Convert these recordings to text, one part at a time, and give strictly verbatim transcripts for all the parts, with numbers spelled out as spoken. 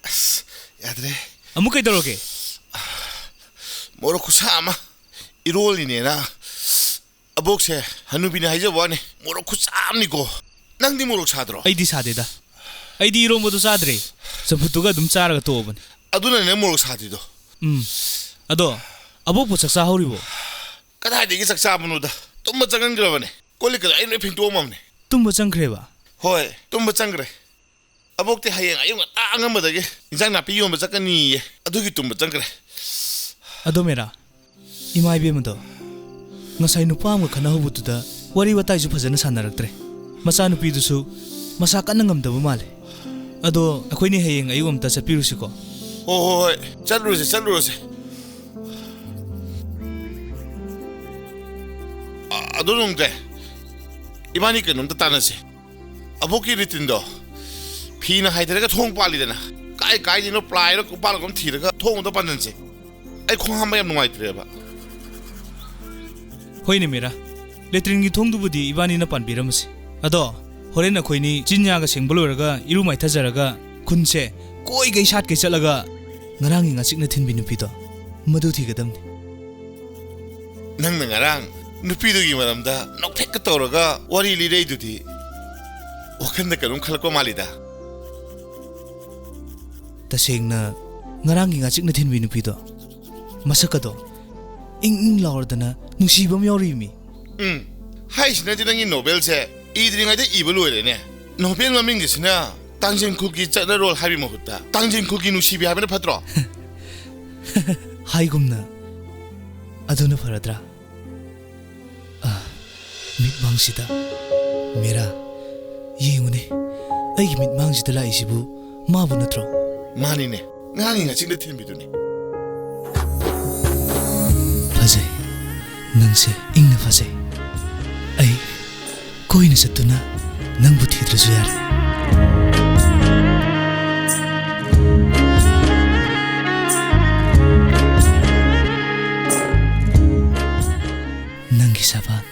ꯑꯁ, ꯌꯥꯗ꯭ꯔꯦ꯫ ꯑꯃꯨꯛ ꯀꯩꯗꯧꯔꯒꯦ? ꯃꯣꯔꯣꯛ ꯈꯨꯁꯥ ꯑꯃ꯫ ꯏꯔꯣꯜꯂꯤꯅꯦꯅ ꯑꯕꯣꯛꯁꯦ, ꯍꯅꯨꯕꯤꯅ ꯍꯥꯏꯖꯕ ꯋꯥꯅꯤ, ꯃꯣꯔꯣꯛ ꯈꯨꯆꯥ ꯑꯃꯅꯤꯀꯣ꯫ ꯅꯪꯗꯤ ꯃꯣꯔꯣꯛ ꯁꯥꯗ꯭ꯔꯣ? ꯑꯩꯗꯤ ꯁꯥꯗꯦꯗ꯫ ꯑꯩꯗꯤ ꯏꯔꯣꯝꯕꯗꯣ ꯆꯥꯗ꯭ꯔꯦ꯫ ꯆꯝꯐꯨꯠꯇꯨꯒ ꯑꯗꯨꯝ ꯆꯥꯔꯒ ꯇꯣꯛꯑꯕꯅꯤ꯫ ꯑꯗꯨꯅꯅꯦ ꯃꯣꯔꯣꯛ ꯁꯥꯗ꯭ꯔꯤꯗꯣ꯫ ꯎꯝ꯫ ꯑꯗꯣ, ꯑꯕꯣꯛꯄꯨ ꯆꯥꯛ ꯆꯥꯍꯧꯔꯤꯕꯣ? ꯀꯗꯥꯏꯗꯒꯤ ꯆꯥꯛ ꯆꯥꯕꯅꯣꯗ? ꯇꯨꯝꯕ ꯆꯪꯍꯟꯈ꯭ꯔꯕꯅꯦ꯫ ꯀꯣꯜ ꯂꯤꯛꯀꯗꯣ ꯑꯩ ꯂꯣꯏ ꯐꯦꯡꯇꯣꯛꯑꯝꯃꯕꯅꯦ꯫ ꯇꯨꯝꯕ ꯆꯪꯈ꯭ꯔꯦꯕ? ꯍꯣꯏ, ꯇꯨꯝꯕ ꯆꯪꯈ꯭ꯔꯦ꯫ ꯑꯕꯣꯛꯇꯤ ꯍꯌꯦꯡ ꯑꯌꯨꯛ ꯉꯟꯇꯥ ꯑꯉꯟꯕꯗꯒꯤ ꯏꯟꯖꯥꯡ ꯅꯥꯄꯤ ꯌꯣꯟꯕ ꯆꯠꯀꯅꯤꯌꯦ꯫ ꯑꯗꯨꯒꯤ ꯇꯨꯝꯕ ꯆꯪꯈ꯭ꯔꯦ꯫ ꯑꯗꯣ ꯃꯦꯔꯥ, ꯏꯃꯥ ꯏꯕꯦꯝꯃꯗꯣ ꯉꯁꯥꯏ ꯅꯨꯄꯥ ꯑꯃꯒ ꯈꯠꯅꯍꯧꯕꯗꯨꯗ ꯋꯥꯔꯤ ꯋꯥꯇꯥꯏꯁꯨ ꯐꯖꯅ ꯁꯥꯟꯅꯔꯛꯇ꯭ꯔꯦ꯫ ꯃꯆꯥꯅꯨꯄꯤꯗꯨꯁꯨ ꯃꯁꯥ ꯀꯟꯅ ꯉꯝꯗꯕ ꯃꯥꯜꯂꯦ꯫ ꯑꯗꯣ ꯑꯩꯈꯣꯏꯅꯤ ꯍꯌꯦꯡ ꯑꯌꯨꯛ ꯑꯝꯇ ꯆꯠꯄꯤꯔꯨꯁꯤꯀꯣ꯫ ꯍꯣ, ꯍꯣ, ꯍꯣꯏ, ꯆꯠꯂꯨꯔꯁꯦ, ꯆꯠꯂꯨꯔꯁꯦ꯫ ꯑ-, ꯑꯗꯣ ꯅꯣꯡꯗ꯭ꯔꯦ, ꯏꯕꯥꯅꯤ ꯀꯩꯅꯣꯝꯇ ꯇꯥꯟꯅꯁꯦ꯫ ꯑꯕꯣꯛꯀꯤ ꯔꯤꯇꯤꯟꯗꯣ ꯐꯤꯅ ꯍꯥꯏꯊꯔꯒ ꯊꯣꯡ ꯄꯥꯜꯂꯤꯗꯅ, ꯀꯥꯏ ꯀꯥꯏꯗꯩꯅꯣ ꯄ꯭ꯂꯥꯏꯔ ꯀꯣꯝꯄꯥꯜꯂꯒ ꯑꯃ ꯊꯤꯔꯒ ꯊꯣꯡ ꯑꯝꯇ ꯄꯥꯟꯁꯤꯟꯁꯦ꯫ ꯑꯩ ꯈꯣꯡ ꯍꯥꯝꯕ ꯌꯥꯝ ꯅꯨꯡꯉꯥꯏꯇ꯭ꯔꯦꯕ꯫ ꯍꯣꯏꯅꯦ ꯃꯤꯔꯥ, ꯂꯦꯇ꯭ꯔꯤꯟꯒꯤ ꯊꯣꯡꯗꯨꯕꯨꯗꯤ ꯏꯕꯥꯅꯤꯅ ꯄꯥꯟꯕꯤꯔꯝꯃꯁꯦ꯫ ꯑꯗꯣ ꯍꯣꯔꯦꯟ ꯑꯩꯈꯣꯏꯅꯤ ꯆꯤꯟ ꯌꯥꯒ ꯁꯦꯡꯕ ꯂꯣꯏꯔꯒ ꯏꯔꯨ ꯃꯥꯏꯊꯖꯔꯒ ꯈꯨꯟꯁꯦ ꯀꯣꯏꯒꯩ ꯁꯥꯠꯀꯩ ꯆꯠꯂꯒ ꯉꯔꯥꯡꯒꯤ ꯉꯥꯆꯤꯛꯅ ꯊꯤꯟꯕꯤ ꯅꯨꯄꯤꯗꯣ, ꯃꯗꯨ ꯊꯤꯒꯗꯝꯅꯤ꯫ ꯅꯪꯅ ꯉꯔꯥꯡ ꯅꯨꯄꯤꯗꯨꯒꯤ ꯃꯔꯝꯗ ꯅꯣꯛꯐꯦꯠꯀ ꯇꯧꯔꯒ ꯋꯥꯔꯤ ꯂꯤꯔꯛꯏꯗꯨꯗꯤ ꯋꯥꯈꯜꯗ ꯀꯩꯅꯣꯝ ꯈꯜꯂꯛꯄ ꯃꯥꯜꯂꯤꯗ꯫ ꯇꯁꯦꯡꯅ ꯉꯔꯥꯡꯒꯤ ꯉꯥꯆꯤꯛꯅ ꯊꯤꯟꯕꯤ ꯅꯨꯄꯤꯗꯣ, ꯃꯁꯛꯀꯗꯣ ꯏꯪ ꯏꯪ ꯂꯥꯎꯔꯗꯅ ꯅꯨꯡꯁꯤꯕ ꯑꯃ ꯌꯥꯎꯔꯤꯃꯤ꯫ ꯎꯝ, ꯍꯥꯏꯁꯤꯅꯗꯤ ꯅꯪꯒꯤ ꯅꯣꯕꯦꯜꯁꯦ ꯏꯗ꯭ꯔꯤꯉꯩꯗ ꯏꯕ ꯂꯣꯏꯔꯦꯅꯦ꯫ ꯅꯣꯕꯦꯜ ꯃꯃꯤꯡꯁꯤꯁꯤꯅ ꯇꯥꯡꯖꯦꯡꯈꯨꯜꯒꯤ ꯆꯠꯅꯔꯣꯜ ꯍꯥꯏꯕꯒꯤ ꯃꯍꯨꯠꯇ ꯇꯥꯡꯖꯦꯡꯈꯨꯜꯒꯤ ꯅꯨꯡꯁꯤꯕꯤ ꯍꯥꯏꯕꯅ ꯐꯠꯇ꯭ꯔꯣ? ꯍꯥꯏꯒꯨꯝꯅ ꯑꯗꯨꯅ ꯐꯔꯗ꯭ꯔꯥ? ꯑ, ꯃꯤꯠꯃꯥꯡꯁꯤꯗ ꯃꯦꯔꯥ, ꯌꯦꯡꯉꯨꯅꯦ, ꯑꯩꯒꯤ ꯃꯤꯠꯃꯥꯡꯁꯤꯗ ꯂꯥꯛꯏꯁꯤꯕꯨ ꯃꯥꯕꯨ ꯅꯠꯇ꯭ꯔꯣ? ꯃꯥꯅꯤꯅꯦ, ꯉꯍꯥꯟꯒꯤ ꯉꯥꯆꯤꯛꯅ ꯊꯤꯟꯕꯤꯗꯨꯅꯤ꯫ ꯐꯖꯩ, ꯅꯪꯁꯦ ꯏꯪꯅ ꯐꯖꯩ꯫ ꯑꯩ ꯀꯣꯏꯅ ꯆꯠꯇꯨꯅ ꯅꯪꯕꯨ ꯊꯤꯗ꯭ꯔꯁꯨ ꯌꯥꯔꯦ꯫ ꯅꯪꯒꯤ ꯁꯕꯥꯟ,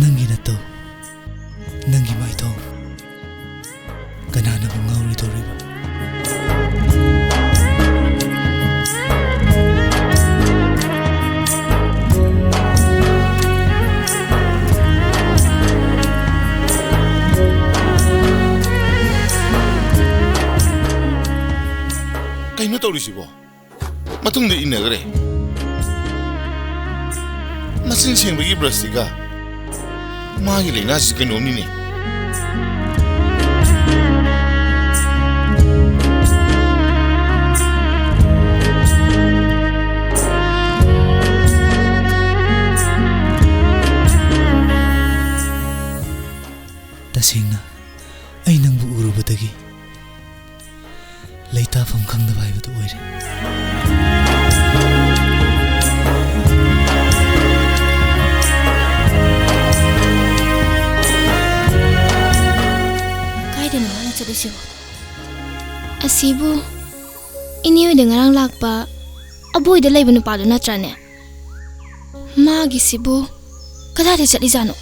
ꯅꯪꯒꯤ ꯅꯇꯧ, ꯅꯪꯒꯤ ꯃꯥꯏꯊꯣꯡ, ꯀꯅꯥꯅꯕꯨ ꯉꯥꯎꯔꯣꯏꯗꯧꯔꯤꯕ? ꯀꯩꯅꯣ ꯇꯧꯔꯤꯁꯤꯕꯣ? ꯃꯇꯨꯡꯗ ꯏꯟꯅꯈ꯭ꯔꯦ꯫ ꯃꯆꯤꯟ ꯁꯦꯡꯕꯒꯤ ꯕ꯭ꯔꯁꯁꯤꯒ ꯃꯥꯒꯤ ꯂꯥꯏꯅꯥꯁꯤ ꯀꯩꯅꯣꯝꯅꯤꯅꯦ꯫ ꯇꯁꯦꯡꯅ, ꯑꯩ ꯅꯪꯕꯨ ꯎꯔꯨꯕꯗꯒꯤ ꯂꯩꯇꯥꯐꯝ ꯈꯪꯗꯕ ꯍꯥꯏꯕꯗꯨ ꯑꯣꯏꯔꯦ꯫ ꯀꯥꯏꯗꯅꯣ ꯃꯥꯅ ꯆꯠꯂꯤꯁꯤꯕꯣ? ꯑꯁꯤꯕꯨ ꯏꯅꯦ ꯍꯣꯏꯗ ꯉꯔꯥꯡ ꯂꯥꯛꯄ ꯑꯕꯣꯏꯗ ꯂꯩꯕ ꯅꯨꯄꯥꯗꯨ ꯅꯠꯇ꯭ꯔꯅꯦ? ꯃꯥꯒꯤꯁꯤꯕꯨ ꯀꯗꯥꯏꯗ ꯆꯠꯂꯤꯖꯥꯠꯅꯣ?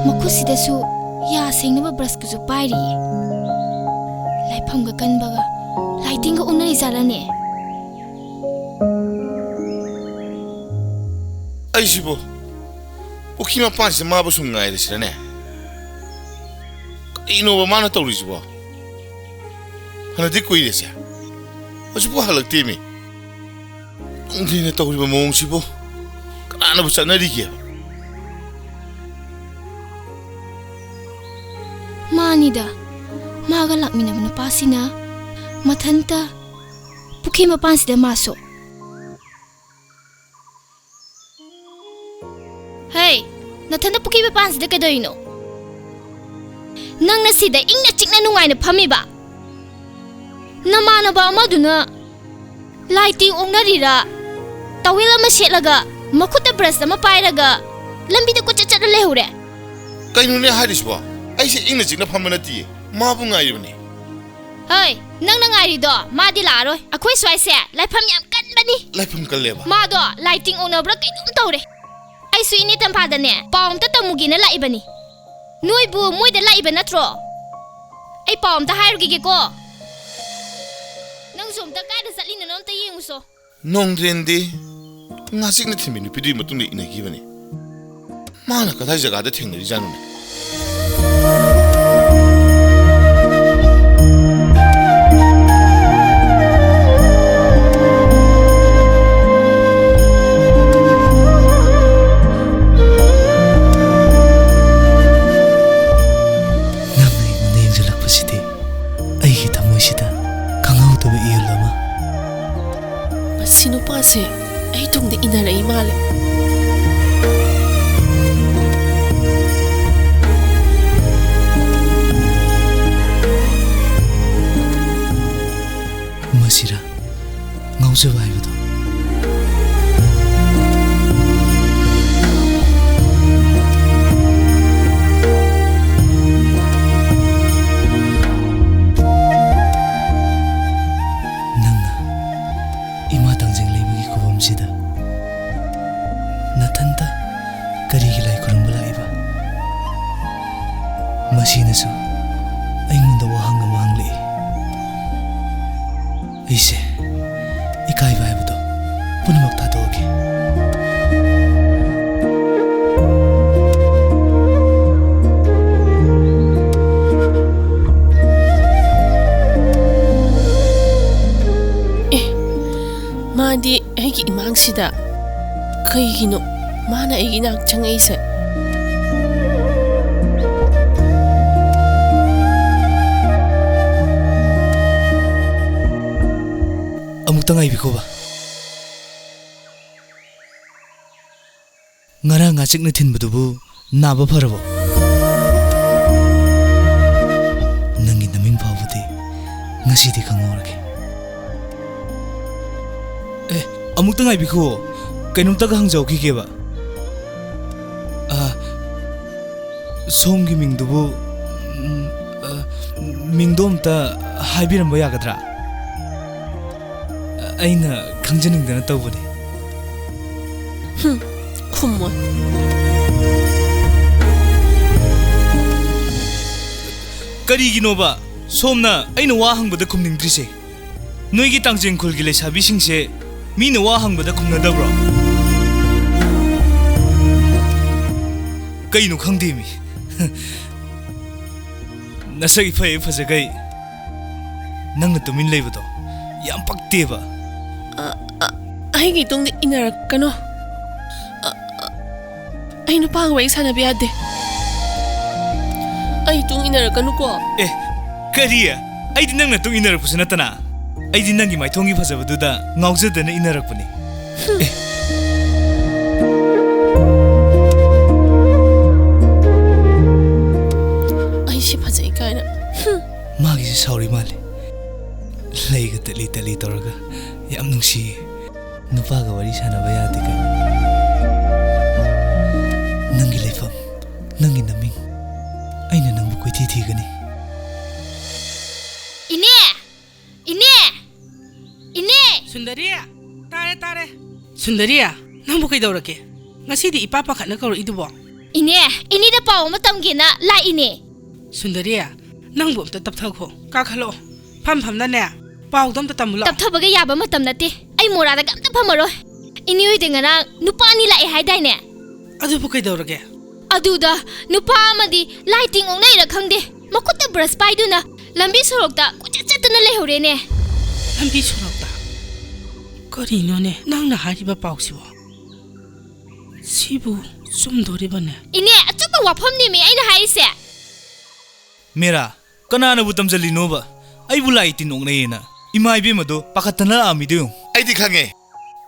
ꯃꯈꯨꯠꯁꯤꯗꯁꯨ ꯌꯥ ꯁꯦꯡꯅꯕ ꯕ꯭ꯔꯁꯀꯁꯨ ꯄꯥꯏꯔꯤꯌꯦ꯫ ꯂꯥꯏꯐꯝꯒ ꯀꯟꯕꯒ ꯂꯥꯏꯇꯤꯟꯒ ꯎꯅꯔꯤꯖꯥꯠꯂꯅꯦ? ꯑꯩꯁꯤꯕꯨ ꯄꯨꯈ꯭ꯔꯤ ꯃꯄꯥꯟꯁꯤꯗ ꯃꯥꯕꯨ ꯁꯨꯝ ꯉꯥꯏꯔꯁꯤꯔꯅꯦ? ꯀꯔꯤꯅꯣꯕ ꯃꯥꯅ ꯇꯧꯔꯤꯁꯤꯕꯣ? ꯐꯅꯗꯤ ꯀꯨꯏꯔꯦꯁꯦ, ꯍꯧꯖꯤꯛꯄꯨ ꯍꯜꯂꯛꯇꯦꯃꯤ꯫ ꯅꯨꯡꯊꯤꯟꯅ ꯇꯧꯔꯤꯕ ꯃꯑꯣꯡꯁꯤꯕꯨ ꯀꯅꯥꯅꯕꯨ ꯆꯠꯅꯔꯤꯒꯦ? ꯃꯥꯅꯤꯗ, ꯃꯥꯒ ꯂꯥꯛꯃꯤꯟꯅꯕ ꯅꯨꯄꯥꯁꯤꯅ ꯃꯊꯟꯇ ꯄꯨꯈ꯭ꯔꯤ ꯃꯄꯥꯟꯁꯤꯗ ꯃꯥꯁꯨ꯫ ꯍꯦ, ꯅꯊꯟꯗ ꯄꯨꯈ꯭ꯔꯤ ꯃꯄꯥꯟꯁꯤꯗ ꯀꯩꯗꯧꯔꯤꯅꯣ? ꯅꯪꯅ ꯁꯤꯗ ꯏꯪꯅ ꯆꯤꯛꯅ ꯅꯨꯡꯉꯥꯏꯅ ꯐꯝꯃꯤꯕ? ꯅꯃꯥꯟꯅꯕ ꯑꯃꯗꯨꯅ ꯂꯥꯏ ꯇꯤꯟ ꯑꯣꯛꯅꯔꯤꯔꯥ? ꯇꯋꯦꯜ ꯑꯃ ꯁꯦꯠꯂꯒ ꯃꯈꯨꯠꯇ ꯕ꯭ꯔꯁ ꯑꯃ ꯄꯥꯏꯔꯒ ꯂꯝꯕꯤꯗ ꯀꯣꯏꯆꯠ ꯆꯠꯂ ꯂꯩꯍꯧꯔꯦ꯫ ꯀꯩꯅꯣꯅꯦ ꯍꯥꯏꯔꯤꯁꯤꯕꯣ? ꯑꯩꯁꯦ ꯏꯪꯅ ꯆꯤꯛꯅ ꯐꯝꯕ ꯅꯠꯇꯤꯌꯦ, ꯃꯥꯕꯨ ꯉꯥꯏꯔꯤꯕꯅꯤ꯫ ꯍꯣꯏ, ꯅꯪꯅ ꯉꯥꯏꯔꯤꯗꯣ ꯃꯥꯗꯤ ꯂꯥꯛꯑꯔꯣꯏ꯫ ꯑꯩꯈꯣꯏ ꯁ꯭ꯋꯥꯏꯁꯦ ꯂꯥꯏꯐꯝ ꯌꯥꯝ ꯀꯟꯕꯅꯤ꯫ ꯂꯥꯏꯐꯝ ꯀꯜꯂꯦꯕ? ꯃꯥꯗꯣ ꯂꯥꯏ ꯇꯤꯟ ꯑꯣꯛꯅꯕ꯭ꯔꯥ ꯀꯩꯅꯣꯝ ꯇꯧꯔꯦ꯫ ꯑꯩꯁꯨ ꯏꯅꯦ ꯇꯝꯐꯥꯗꯅꯦ ꯄꯥꯎ ꯑꯝꯇ ꯇꯝꯃꯨꯒꯦꯅ ꯂꯥꯛꯏꯕꯅꯤ꯫ ꯅꯣꯏꯕꯨ ꯃꯣꯏꯗ ꯂꯥꯛꯏꯕ ꯅꯠꯇ꯭ꯔꯣ? ꯑꯩ ꯄꯥꯎ ꯑꯝꯇ ꯍꯥꯏꯔꯨꯈꯤꯒꯦꯀꯣ꯫ ꯅꯪꯁꯨ ꯑꯝꯇ ꯀꯥꯏꯗ ꯆꯠꯂꯤꯅꯣ ꯑꯝꯇ ꯌꯦꯡꯉꯨꯁꯣ꯫ ꯅꯣꯡꯗ꯭ꯔꯦꯟꯗꯤ ꯉꯥꯆꯤꯛꯅ ꯊꯤꯟꯕꯤ ꯅꯨꯄꯤꯗꯨꯒꯤ ꯃꯇꯨꯡꯗ ꯏꯟꯅꯈꯤꯕꯅꯤ꯫ ꯃꯥꯅ ꯀꯗꯥꯏ ꯖꯒꯥꯗ ꯊꯦꯡꯅꯔꯤꯖꯥꯠꯅꯣꯅꯦ? ꯅꯪꯅ ꯑꯩꯉꯣꯟꯗ ꯌꯦꯡꯁꯤꯜꯂꯛꯄꯁꯤꯗꯤ ꯑꯩꯒꯤ ꯊꯃꯣꯏꯁꯤꯗ ꯈꯪꯍꯧꯗꯕ ꯏꯍꯨꯜ ꯑꯃ꯫ ꯃꯁꯤ ꯅꯨꯄꯥꯁꯦ ꯑꯩ ꯇꯨꯡꯗ ꯏꯟꯅꯔꯛꯏ ꯃꯥꯜꯂꯦ꯫ ꯃꯁꯤꯔꯥ ꯉꯥꯎꯖꯕ ꯍꯥꯏꯕꯗꯣ? ꯅꯪꯅ ꯏꯃꯥ ꯇꯥꯡꯖꯤꯡ ꯂꯩꯃꯒꯤ ꯈꯨꯕꯝꯁꯤꯗ ꯅꯊꯟꯇ ꯀꯔꯤꯒꯤ ꯂꯥꯏ ꯈꯨꯔꯨꯝꯕ ꯂꯥꯛꯏꯕ? ꯃꯁꯤꯅꯁꯨ ꯑꯩꯉꯣꯟꯗ ꯋꯥꯍꯪ ꯑꯃ ꯍꯪꯂꯛꯏ꯫ ꯑꯩꯁꯦ ꯏꯀꯥꯏꯕ ꯍꯥꯏꯕꯗꯣ ꯄꯨꯝꯅꯃꯛ ꯊꯥꯗꯣꯛꯑꯒꯦ꯫ ꯑꯦ, ꯃꯥꯗꯤ ꯑꯩꯒꯤ ꯏꯃꯥꯡꯁꯤꯗ꯫ ꯀꯩꯒꯤꯅꯣ ꯃꯥꯅ ꯑꯩꯒꯤ ꯏꯅꯥꯛ ꯆꯪꯉꯛꯏꯁꯦ? ꯑꯃꯨꯛꯇ ꯉꯥꯏꯕꯤꯈꯣꯕ꯫ ꯉꯔꯥꯡ ꯉꯥꯆꯤꯛꯅ ꯊꯤꯟꯕꯗꯨꯕꯨ ꯅꯥꯕ ꯐꯔꯕꯣ? ꯉꯁꯤꯗꯤ ꯈꯪꯍꯧꯔꯒꯦ꯫ ꯑꯦ, ꯑꯃꯨꯛꯇ ꯉꯥꯏꯕꯤꯈꯣ, ꯀꯩꯅꯣꯝꯇꯒ ꯍꯪꯖꯍꯧꯈꯤꯒꯦꯕ꯫ ꯑ, ꯁꯣꯝꯒꯤ ꯃꯤꯡꯗꯨꯕꯨ, ꯎꯝ, ꯑ, ꯃꯤꯡꯗꯣ ꯑꯝꯇ ꯍꯥꯏꯕꯤꯔꯝꯕ ꯌꯥꯒꯗ꯭ꯔꯥ? ꯑꯩꯅ ꯈꯪꯖꯅꯤꯡꯗꯅ ꯇꯧꯕꯅꯤ꯫ ꯍꯨꯝ, ꯈꯨꯝꯃꯣꯏ꯫ ꯀꯔꯤꯒꯤꯅꯣꯕ ꯁꯣꯝꯅ ꯑꯩꯅ ꯋꯥ ꯍꯪꯕꯗ ꯈꯨꯝꯅꯤꯡꯗ꯭ꯔꯤꯁꯦ? ꯅꯣꯏꯒꯤ ꯇꯥꯡꯖꯦꯡ ꯈꯨꯜꯒꯤ ꯂꯩꯁꯥꯕꯤꯁꯤꯡꯁꯦ ꯃꯤꯅ ꯋꯥ ꯍꯪꯕꯗ ꯈꯨꯝꯅꯗꯕ꯭ꯔꯣ? ꯀꯩꯅꯣ ꯈꯪꯗꯦꯃꯤ꯫ ꯅꯁꯛ ꯏꯐ ꯍꯦꯛ ꯐꯖꯈꯩ ꯅꯪꯅ ꯇꯨꯃꯤꯟ ꯂꯩꯕꯗꯣ ꯌꯥꯝ ꯄꯛꯇꯦꯕ꯫ ꯑ, ꯑ, ꯑꯩꯒꯤ ꯇꯨꯡꯗ ꯏꯟꯅꯔꯛꯀꯅꯣ꯫ ꯑ, ꯑ, ꯑꯩ ꯅꯨꯄꯥꯒ ꯋꯥꯔꯤ ꯁꯥꯟꯅꯕ ꯌꯥꯗꯦ꯫ ꯑꯩ ꯇꯨꯡ ꯏꯟꯅꯔꯛꯀꯅꯨꯀꯣ꯫ ꯑꯦ, ꯀꯔꯤ? ꯑꯩꯗꯤ ꯅꯪꯅ ꯇꯨꯡ ꯏꯟꯅꯔꯛꯄꯁꯨ ꯅꯠꯇꯅ, ꯑꯩꯗꯤ ꯅꯪꯒꯤ ꯃꯥꯏꯊꯣꯡꯒꯤ ꯐꯖꯕꯗꯨꯗ ꯉꯥꯎꯖꯗꯅ ꯏꯟꯅꯔꯛꯄꯅꯤ꯫ ꯑꯦ꯫ ꯑꯩꯁꯦ ꯐꯖꯩ ꯀꯥꯏꯅ꯫ ꯍꯨꯝ꯫ ꯃꯥꯒꯤꯁꯦ ꯁꯥꯎꯔꯤ ꯃꯥꯜꯂꯦ꯫ ꯂꯩꯒ ꯇꯠꯂꯤ ꯇꯠꯂꯤ ꯇꯧꯔꯒ ꯌꯥꯝ ꯅꯨꯡꯁꯤꯌꯦ꯫ ꯅꯨꯄꯥꯒ ꯋꯥꯔꯤ ꯁꯥꯟꯅꯕ ꯌꯥꯗꯦ ꯀꯥꯏꯅ꯫ ꯅꯪꯒꯤ ꯂꯩꯐꯝ, ꯅꯪꯒꯤ ꯅꯃꯤꯡ, ꯑꯩꯅ ꯅꯪꯕꯨ ꯀꯣꯏꯊꯤ ꯊꯤꯒꯅꯤ꯫ ꯏꯅꯦ! ꯏꯅꯦ! ꯏꯅꯦ! ꯁꯨꯟꯗꯔꯤ! ꯇꯥꯔꯦ, ꯇꯥꯔꯦ꯫ ꯁꯨꯟꯗꯔꯤ, ꯅꯪꯕꯨ ꯀꯩꯗꯧꯔꯒꯦ? ꯉꯁꯤꯗꯤ ꯏꯄꯥ ꯄꯥꯈꯠꯅ ꯀꯧꯔꯛꯏꯗꯨꯕꯣ? ꯏꯅꯦ, ꯏꯅꯦꯗ ꯄꯥꯎ ꯑꯃ ꯇꯝꯒꯦꯅ ꯂꯥꯛꯏꯅꯦ꯫ ꯁꯨꯟꯗꯔꯤ, ꯅꯪꯕꯨ ꯑꯝꯇ ꯇꯞꯊꯈꯣ꯫ ꯀꯥꯈꯠꯂꯛꯑꯣ꯫ ꯐꯝ ꯐꯝꯅꯅꯦ, ꯄꯥꯎꯗꯣ ꯑꯝꯇ ꯇꯝꯃꯨ ꯂꯥꯛꯑꯣ꯫ ꯇꯞꯊꯕꯒ ꯌꯥꯕ ꯃꯇꯝ ꯅꯠꯇꯦ꯫ ꯑꯩ ꯃꯣꯔꯥꯗꯒ ꯑꯝꯇ ꯐꯝꯃꯔꯣꯏ꯫ ꯏꯅꯦ ꯍꯣꯏꯗ ꯉꯔꯥꯡ ꯅꯨꯄꯥ ꯑꯅꯤ ꯂꯥꯛꯑꯦ ꯍꯥꯏꯗꯥꯏꯅꯦ? ꯑꯗꯨꯕꯨ ꯀꯩꯗꯧꯔꯒꯦ? ꯑꯗꯨꯗ ꯅꯨꯄꯥ ꯑꯃꯗꯤ ꯂꯥꯏ ꯇꯤꯟ ꯑꯣꯛꯅꯩꯔ ꯈꯪꯗꯦ, ꯃꯈꯨꯠꯇ ꯕ꯭ꯔꯁ ꯄꯥꯏꯗꯨꯅ ꯂꯝꯕꯤ ꯁꯣꯔꯣꯛꯇ ꯀꯣꯏꯆꯠ ꯆꯠꯇꯨꯅ ꯂꯩꯍꯧꯔꯦꯅꯦ꯫ ꯂꯝꯕꯤ ꯁꯣꯔꯣꯛꯇ? ꯀꯔꯤꯅꯣꯅꯦ ꯅꯪꯅ ꯍꯥꯏꯔꯤꯕ ꯄꯥꯎꯁꯤꯕꯣ? ꯁꯤꯕꯨ ꯆꯨꯝꯗꯣꯔꯤꯕꯅꯦ? ꯏꯅꯦ, ꯑꯆꯨꯝꯕ ꯋꯥꯐꯝꯅꯦꯃꯤ ꯑꯩꯅ ꯍꯥꯏꯔꯤꯁꯦ꯫ ꯃꯦꯔꯥ, ꯀꯅꯥꯅꯕꯨ ꯇꯝꯖꯜꯂꯤꯅꯣꯕ? ꯑꯩꯕꯨ ꯂꯥꯏ ꯇꯤꯟ ꯑꯣꯛꯅꯩꯌꯦꯅ ꯏꯃꯥ ꯏꯕꯦꯝꯃꯗꯣ ꯄꯥꯈꯠꯇꯅ ꯂꯥꯛꯑꯝꯃꯤꯗꯣ ꯌꯦꯡꯉꯨ꯫ ꯑꯩꯗꯤ ꯈꯪꯉꯦ,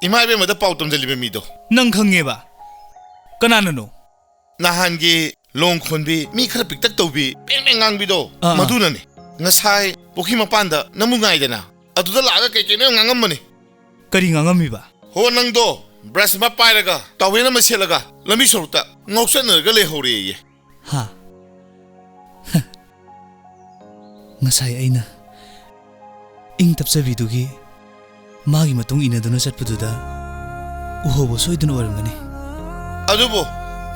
ꯏꯃꯥ ꯏꯕꯦꯝꯃꯗ ꯄꯥꯎ ꯇꯝꯖꯜꯂꯤꯕ ꯃꯤꯗꯣ꯫ ꯅꯪ ꯈꯪꯉꯦꯕ? ꯀꯅꯥꯅꯅꯣ? ꯅꯍꯥꯟꯒꯤ ꯂꯣꯡ ꯈꯣꯟꯕꯤ, ꯃꯤ ꯈꯔ ꯄꯤꯛꯇꯛ ꯇꯧꯕꯤ, ꯄꯦꯡ ꯄꯦꯡ ꯉꯥꯡꯕꯤꯗꯣ, ꯑꯥ, ꯑꯥ꯫ ꯃꯗꯨꯅꯅꯦ꯫ ꯉꯁꯥꯏ ꯄꯨꯈ꯭ꯔꯤ ꯃꯄꯥꯟꯗ ꯅꯪꯕꯨ ꯉꯥꯏꯗꯅ꯫ ꯑꯗꯨꯗ ꯂꯥꯛꯑꯒ ꯀꯩ ꯀꯩꯅꯣ ꯌꯥꯝ ꯉꯥꯡꯉꯝꯕꯅꯤ꯫ ꯀꯔꯤ ꯉꯥꯡꯉꯝꯃꯤꯕ? ꯍꯣ, ꯅꯪꯗꯣ ꯕ꯭ꯔꯁ ꯑꯃ ꯄꯥꯏꯔꯒ ꯇꯥꯋꯦꯜ ꯑꯃ ꯁꯦꯠꯂꯒ ꯂꯝꯕꯤ ꯁꯣꯔꯣꯛꯇ ꯉꯥꯎꯆꯠꯅꯔꯒ ꯂꯩꯍꯧꯔꯦꯌꯦ꯫ ꯍꯥ? ꯉꯁꯥꯏ ꯑꯩꯅ ꯏꯪ ꯇꯞꯆꯕꯤꯗꯨꯒꯤ ꯃꯥꯒꯤ ꯃꯇꯨꯡ ꯏꯟꯅꯗꯨꯅ ꯆꯠꯄꯗꯨꯗ ꯎꯍꯧꯕ ꯁꯣꯏꯗꯅ ꯑꯣꯏꯔꯝꯒꯅꯤ꯫ ꯑꯗꯨꯕꯨ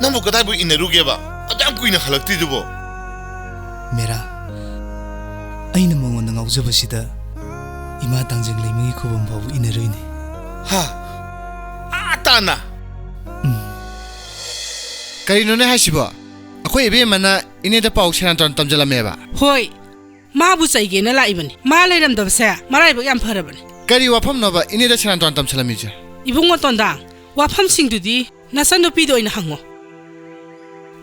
ꯅꯪꯕꯨ ꯀꯗꯥꯏꯕꯨ ꯏꯟꯅꯔꯨꯒꯦꯕ? ꯑꯗꯨ ꯌꯥꯝ ꯀꯨꯏꯅ ꯍꯜꯂꯛꯇ꯭ꯔꯤꯗꯨꯕꯣ? ꯃꯦꯔꯥ, ꯑꯩꯅ ꯃꯉꯣꯟꯗ ꯉꯥꯎꯖꯕꯁꯤꯗ ꯏꯃꯥ ꯇꯥꯡꯖꯪ ꯂꯩꯃꯒꯤ ꯈꯨꯕꯝ ꯐꯥꯎꯕ ꯏꯟꯅꯔꯨꯏꯅꯦ꯫ ꯍꯥ? ꯑꯥ ꯇꯥꯅ? ꯎꯝ꯫ ꯀꯔꯤꯅꯣꯅꯦ ꯍꯥꯏꯁꯤꯕꯣ? ꯑꯩꯈꯣꯏ ꯏꯕꯦꯝꯃꯅ ꯏꯅꯦꯗ ꯄꯥꯎ ꯁꯦꯔꯥꯟ ꯇꯨꯔꯥꯟ ꯇꯝꯖꯜꯂꯝꯃꯦꯕ꯫ ꯍꯣꯏ, ꯃꯥꯕꯨ ꯆꯩꯒꯦꯅ ꯂꯥꯛꯏꯕꯅꯤ꯫ ꯃꯥ ꯂꯩꯔꯝꯗꯕꯁꯦ ꯃꯔꯥꯏꯕꯛ ꯌꯥꯝ ꯐꯔꯕꯅꯤ꯫ ꯀꯔꯤ ꯋꯥꯐꯝꯅꯣꯕ ꯏꯅꯦꯗ ꯁꯦꯔꯥꯟ ꯇꯨꯔꯥꯟ ꯇꯝꯁꯤꯜꯂꯝꯃꯤꯁꯦ? ꯏꯕꯨꯡꯉꯣ ꯇꯣꯟꯗꯥꯡ, ꯋꯥꯐꯝꯁꯤꯡꯗꯨꯗꯤ ꯅꯆꯟꯅꯨꯄꯤꯗ ꯑꯣꯏꯅ ꯍꯪꯉꯣ꯫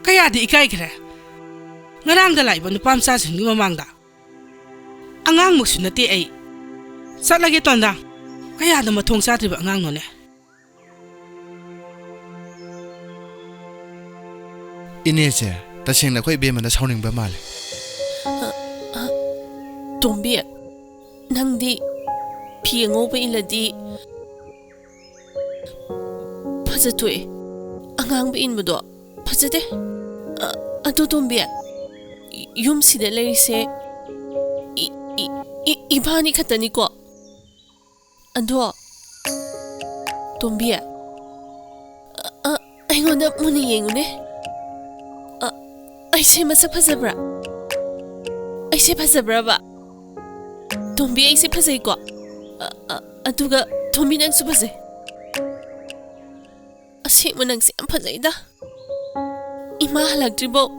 ꯀꯌꯥꯗꯤ ꯏꯀꯥꯏꯈ꯭ꯔꯦ꯫ ꯉꯔꯥꯡꯗ ꯂꯥꯛꯏꯕ ꯅꯨꯄꯥ ꯃꯆꯥꯁꯤꯡꯒꯤ ꯃꯃꯥꯡꯗ ꯑꯉꯥꯡꯃꯛꯁꯨ ꯅꯠꯇꯦ ꯑꯩ꯫ ꯆꯠꯂꯒꯦ ꯇꯣꯟꯗꯥꯡ꯫ ꯀꯌꯥꯗ ꯃꯊꯣꯡ ꯆꯥꯗ꯭ꯔꯤꯕ ꯑꯉꯥꯡꯅꯣꯅꯦ꯫ ꯏꯅꯦꯁꯦ, ꯇꯁꯦꯡꯅ ꯑꯩꯈꯣꯏ ꯏꯕꯦꯝꯃꯅ ꯁꯥꯎꯅꯤꯡꯕ ꯃꯥꯜꯂꯦ꯫ ꯇꯣꯝꯕꯤ, ꯅꯪꯗꯤ ꯐꯤ ꯑꯉꯧꯕ ꯏꯜꯂꯗꯤ ꯐꯖꯊꯣꯛꯑꯦ, ꯑꯉꯥꯡꯕ ꯏꯟꯕꯗꯣ ꯐꯖꯗꯦ꯫ ꯑ, ꯑꯗꯣ ꯇꯣꯝꯕꯤ, ꯌꯨꯝꯁꯤꯗ ꯂꯩꯔꯤꯁꯦ ꯏ-, ꯏ-, ꯏ-, ꯏꯕꯥꯅꯤ ꯈꯛꯇꯅꯤꯀꯣ꯫ ꯑꯗꯣ, ꯇꯣꯝꯕꯤ, ꯑ, ꯑ, ꯑꯩꯉꯣꯟꯗ ꯃꯨꯟꯅ ꯌꯦꯡꯉꯨꯅꯦ꯫ ꯑ, ꯑꯩꯁꯦ ꯃꯁꯛ ꯐꯖꯕ꯭ꯔꯥ? ꯑꯩꯁꯦ ꯐꯖꯕ꯭ꯔꯕ? ꯇꯣꯝꯕꯤ, ꯑꯩꯁꯦ ꯐꯖꯩꯀꯣ? ꯑ, ꯑ, ꯑꯗꯨꯒ ꯇꯣꯝꯕꯤ, ꯅꯪꯁꯨ ꯐꯖꯩ꯫ ꯑꯁꯦꯡꯕ ꯅꯪꯁꯦ ꯌꯥꯝ ꯐꯖꯩꯗ꯫ ꯏꯃꯥ ꯍꯜꯂꯛꯇ꯭ꯔꯤꯕꯧ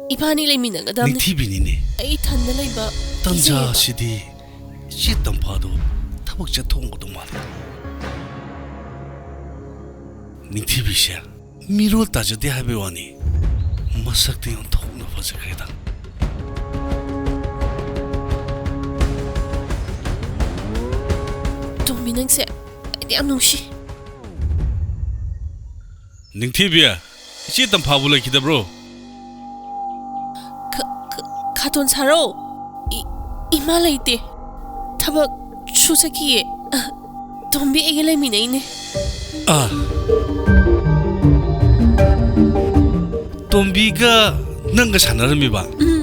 ꯏꯕꯥꯅꯤ ꯂꯩꯃꯤꯟꯅꯒꯗꯕꯅꯤ꯫ ꯅꯤꯡꯊꯤꯕꯤꯅꯤꯅꯦ꯫ ꯑꯩ ꯏꯊꯟꯗ ꯂꯩꯕ ꯇꯟꯖꯥ ꯀꯤꯖꯩꯌꯦꯕ꯫ ꯑꯁꯤꯗꯤ ꯏꯆꯦ ꯇꯝꯐꯥꯗꯣ ꯊꯕꯛ ꯆꯠꯊꯣꯛꯑꯝꯒꯗꯧ ꯃꯥꯜꯂꯦ꯫ ꯅꯤꯡꯊꯤꯕꯤꯁꯦ ꯃꯤꯔꯣꯜ ꯇꯥꯖꯗꯦ ꯍꯥꯏꯕꯩ ꯋꯥꯅꯤ, ꯃꯁꯛꯇꯤ ꯑꯣꯟꯊꯣꯛꯅ ꯐꯖꯈ꯭ꯔꯦꯗ꯫ ꯇꯣꯝꯕꯤ, ꯅꯪꯁꯦ ꯑꯩꯗꯤ ꯌꯥꯝ ꯅꯨꯡꯁꯤ꯫ ꯅꯤꯡꯊꯤꯕꯤ, ꯏꯆꯦ ꯇꯝꯐꯥꯕꯨ ꯂꯩꯈꯤꯗꯕ꯭ꯔꯣ? ꯈ-, ꯈ-, ꯈꯥꯇꯣꯟ ꯁꯥꯔꯣ, ꯏ-, ꯏꯃꯥ ꯂꯩꯇꯦ꯫ ꯊꯕꯛ ꯁꯨ ꯆꯠꯈꯤꯌꯦ꯫ ꯑ, ꯇꯣꯝꯕꯤ ꯑꯩꯒ ꯂꯩꯃꯤꯟꯅꯩꯅꯦ꯫ ꯑꯥ꯫ ꯇꯣꯝꯕꯤꯒ ꯅꯪꯒ ꯁꯥꯟꯅꯔꯝꯃꯤꯕ? ꯎꯝ,